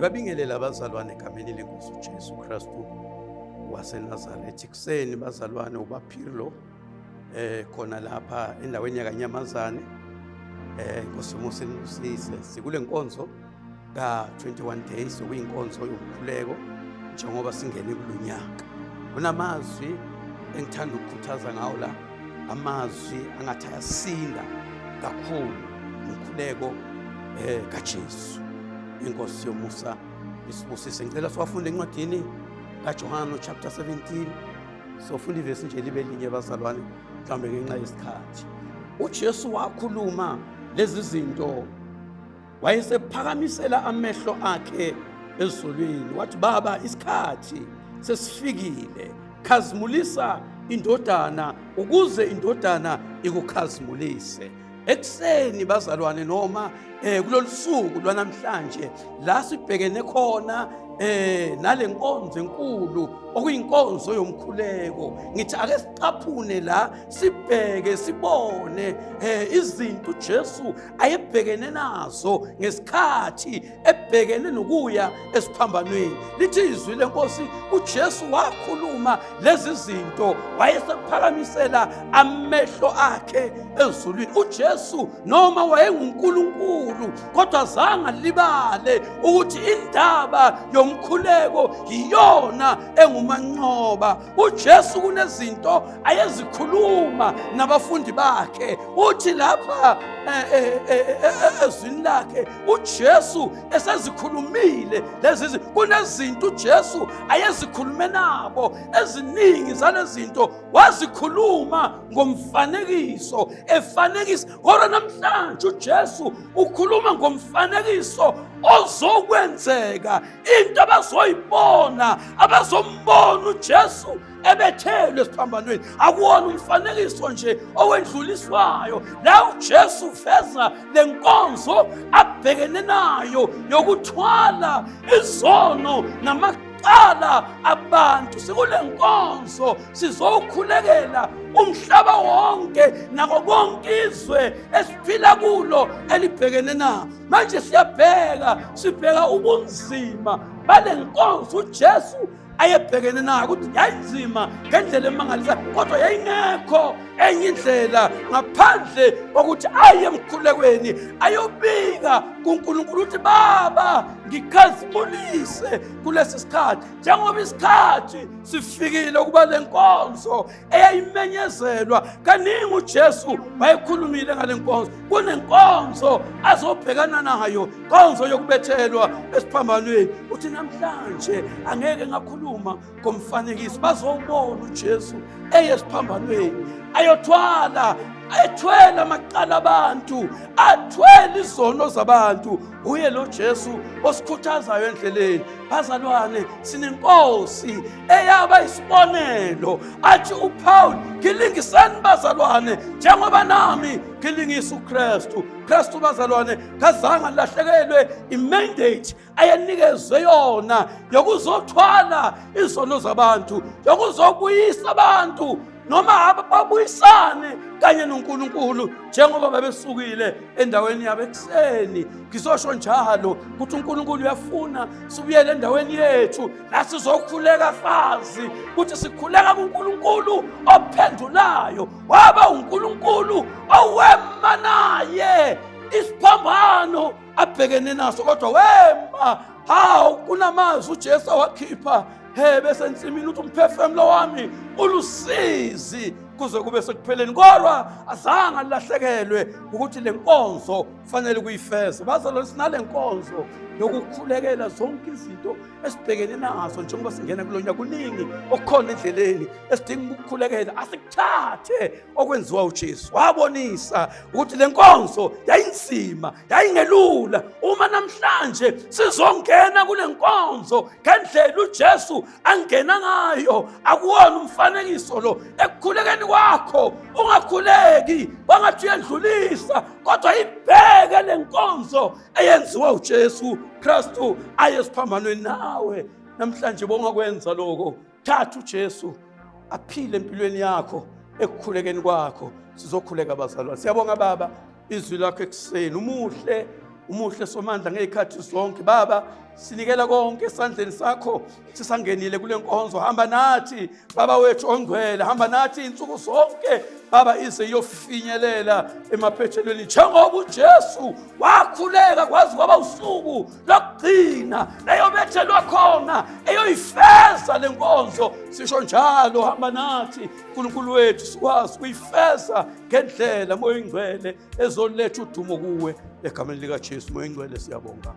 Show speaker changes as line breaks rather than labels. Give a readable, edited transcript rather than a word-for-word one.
Ngibabingelela abazalwane egameni lenkosi uJesu Kristu waseNazaretha. Kuseni bazalwane ubaphirlo khona lapha endaweni yakanyamazane inkosi umusa inibusise. Sikule nkonzo ka 21 days okuyinkonzo yomkhuleko njengoba singene kulonyaka. Kunamazwi engithanda ukukhuthaza ngawo la, amazwi angathi ayasinda kakhulu umkhuleko kaJesu. Inkosi yomusa isibusise. Ngicela siwafunde encwadini kaJohane chapter 17. Sofunda ivesi nje libe linye bazalwane, mhlawumbe ngenxa yesikhathi. uJesu wakhuluma lezi zinto, wayesephakamisela amehlo akhe ezulwini, wathi, Baba, isikhathi sesifikile, khazimulisa indodana ukuze indodana ikukhazimulise. Ekuseni bazalwane, noma kulolu suku lwanamhlanje la sibhekene khona nalenkonzo enkulu okuyinkonzo yomkhuleko, ngithi ake sicaphune la, sibheke sibone izinto uJesu ayebhekene nazo ngesikhathi ebhekene nokuya esiphambanweni. Lithi izwi lenkosi, uJesu wakhuluma lezi zinto wayesephakamisela amehlo akhe ezulwini. uJesu noma wayenguNkulunkulu, kodwa zange alibale ukuthi indaba yomkhuleko iyona engumanqoba. uJesu kunezinto ayezikhuluma nabafundi bakhe. Uthi lapha ezwini lakhe uJesu esezikhulumile lezi, kunezinto uJesu ayezikhulume nabo, eziningi zalezinto wazikhuluma ngomfanekiso, efanekisa. Kodwa namhlanje uJesu ukhuluma ngomfanekiso ozokwenzeka, into abazoyibona, abazombona uJesu ebethelwe esiphambanweni. Akuwona umfanekiso nje owendluliswayo la. uJesu uveza lenkonzo abhekene nayo yokuthwala izono namacala abantu. Sikule nkonzo sizokhulekela umhlaba wonke nako konke izwe esiphila kulo elibhekene na. Manje siyabheka, sibheka ubunzima bale nkonzo uJesu ayebhekene nayo, ukuthi yayinzima ngendlela emangalisayo, kodwa yayingekho enye indlela ngaphandle kokuthi aye emkhulekweni ayobika kuNkulunkulu ukuthi, Baba, ngikhazimulise kulesi sikhathi, njengoba isikhathi sifikile ukuba le nkonzo eyayimenyezelwa kaningi. uJesu wayekhulumile ngale nkonzo, kunenkonzo azobhekana nayo, nkonzo yokubethelwa esiphambanweni. Uthi namhlanje angeke ngakhuluma ngomfanekiso, bazobona uJesu eye esiphambanweni ayothwala, ethwele amacala abantu, athwele izono zabantu. Uye lo Jesu osikhuthazayo endleleni. Bazalwane, sinenkosi eyaba isibonelo. Athi uPaul, ngilingiseni bazalwane njengoba nami ngilingisa uKristu. Kristu bazalwane kazange alahlekelwe imandate ayenikezwe yona yokuzothwala izono zabantu, yokuzobuyisa abantu noma babuyisane kanye noNkulunkulu njengoba babesukile endaweni yabo. Ekuseni ngizosho njalo ukuthi uNkulunkulu uyafuna sibuyele endaweni yethu la sizokhuleka, sazi ukuthi sikhuleka kuNkulunkulu ophendulayo. Waba uNkulunkulu owema naye isiphambano abhekene naso, kodwa wema. Hawu, kunamazwi uJesu awakhipha he bese ensimini, uthi, umphefumulo wami ulusizi kuze kube sekupheleni, kodwa azange alahlekelwe ukuthi le nkonzo fanele kuyifeze. Bazalwane, sinale nkonzo yokukhulekela zonke izinto esibhekene nazo njengoba singena kulo nyaka. Kuningi okukhona endleleni esidinga ukukhulekela. Asikuthathe okwenziwa uJesu, wabonisa ukuthi le nkonzo yayinzima, yayingelula. Uma namhlanje sizongena kule nkonzo ngendlela uJesu angena ngayo, akuwona umfanekiso lo. Ekukhulekeni kwakho ungakhuleki kwangathi uyendlulisa, kodwa ibheke le nkonzo eyenziwa uJesu Kristu aye esiphambanweni nawe. Namhlanje bongakwenza lokho, thatha uJesu aphile empilweni yakho, ekukhulekeni kwakho. Sizokhuleka bazalwane. Siyabonga Baba izwi lakho ekuseni. Umuhle Umuhle Somandla ngey'khathi zonke. Baba, sinikela konke esandleni sakho, sisangenile kule nkonzo. Hamba nathi Baba wethu ongcwele, hamba nathi insuku zonke Baba, ize iyofinyelela emaphethelweni, njengoba uJesu wakhuleka kwaze kwaba usuku lokugcina eyobethelwa khona, eyoyifeza le nkonzo. Sisho njalo, hamba nathi Nkulunkulu wethu, sikwazi ukuyifeza ngendlela, Moya Oyingcwele, ezoletha udumo kuwe, egameni likaJesu. Moya Oyingcwele, siyabonga.